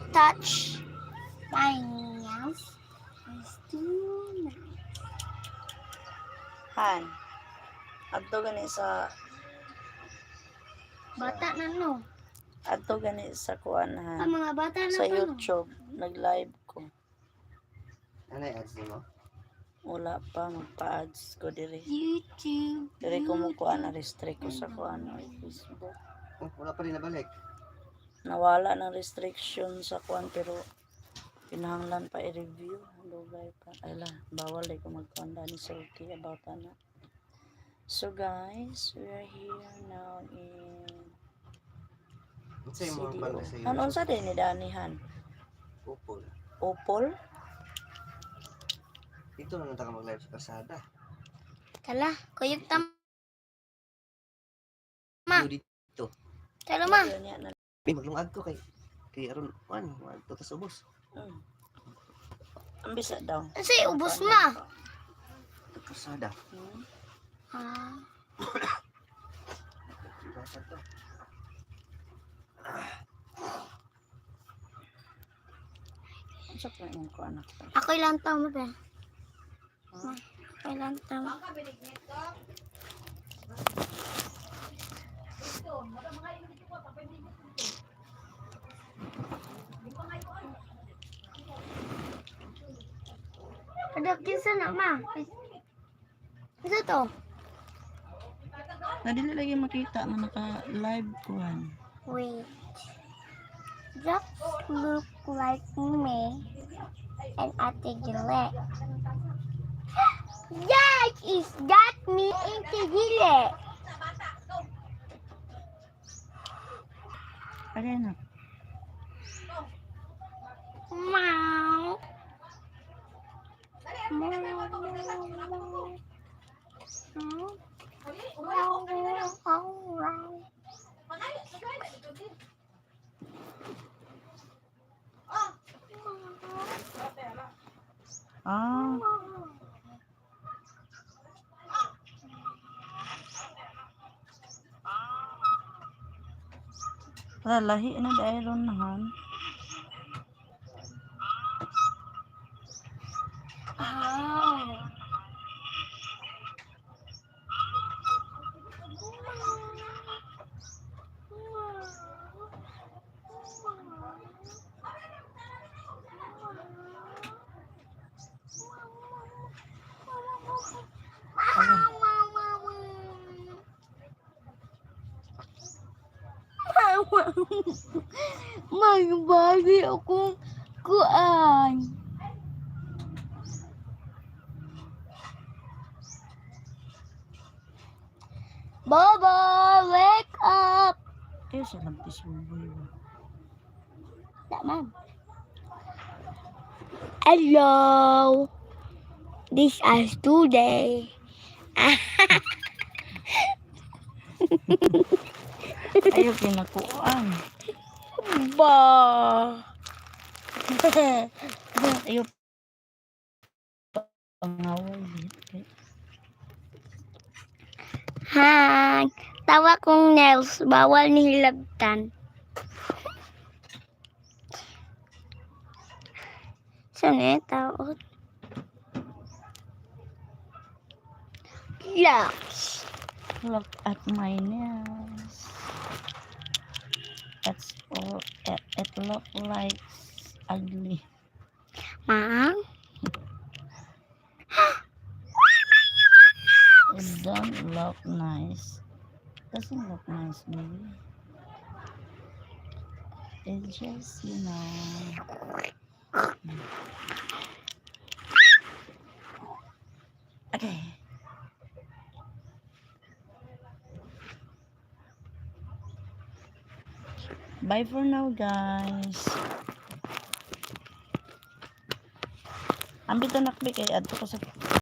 Touch my nails. It's too nice. Han. Adto gani sa Bata na, no? Adto gani sa kuan, Ang han. Mga bata na Sa pa, no? YouTube nag-live ko. Ano yung ads mo? Wala pa, magpa-ads ko diri. YouTube. Diri ko mo kuan, na restrict ko sa kuan oy, Facebook. Oh, wala pa rin nabalik. Nawala ng restriction sa kuan pero kinahanglan pa i-review. Dugay pa. Ay la, bawal ay ko magkuan ni sulti about ana. So guys, we are here now in Unsa yung mga CDO. kuan sa Han, unsa din ni Dani, han? Upol. Opol? Dito na lang ta ka mag-live sa kalsada. Tala, kuyog ta. Ma. Yo dito. Tala, ma. Yun yan na. May maglungag ko kay aron kuan, to ta ubos. Ang bisa daw. Kasi ubos, ma. Sa kalsada. Ah, Iwasan to. Unsa pa imong kuan anak? Ako ilang taon mo ba? Ma, ako ilang taon. Ada kinsa na, ma? Kinsa to? Na dili lagi makita nga naka-live kuan. Wait. Just look like me and Ate Gillette. That is that me and Ate Gillette. Agay na. Meow. Meow, meow, meow. Meow. Meow, meow, meow. Ah. Para lahi na dahil ron, han. Ah. May bagi akong kuan. Bobo, wake up! Eh, sa lamtis mo ba? Tama. Hello. This is today. Ayaw kinakuan. Ba. Ayaw pangaway. Han, tawa kong nails, bawal nihilabtan. Saan eh, tao? Locks. Look at my nails. That's all. It look like ugly. Ma'am? It don't look nice. Doesn't look nice, baby. It just. Okay. Bye for now, guys. Ambit na nakbi kay adto ko sa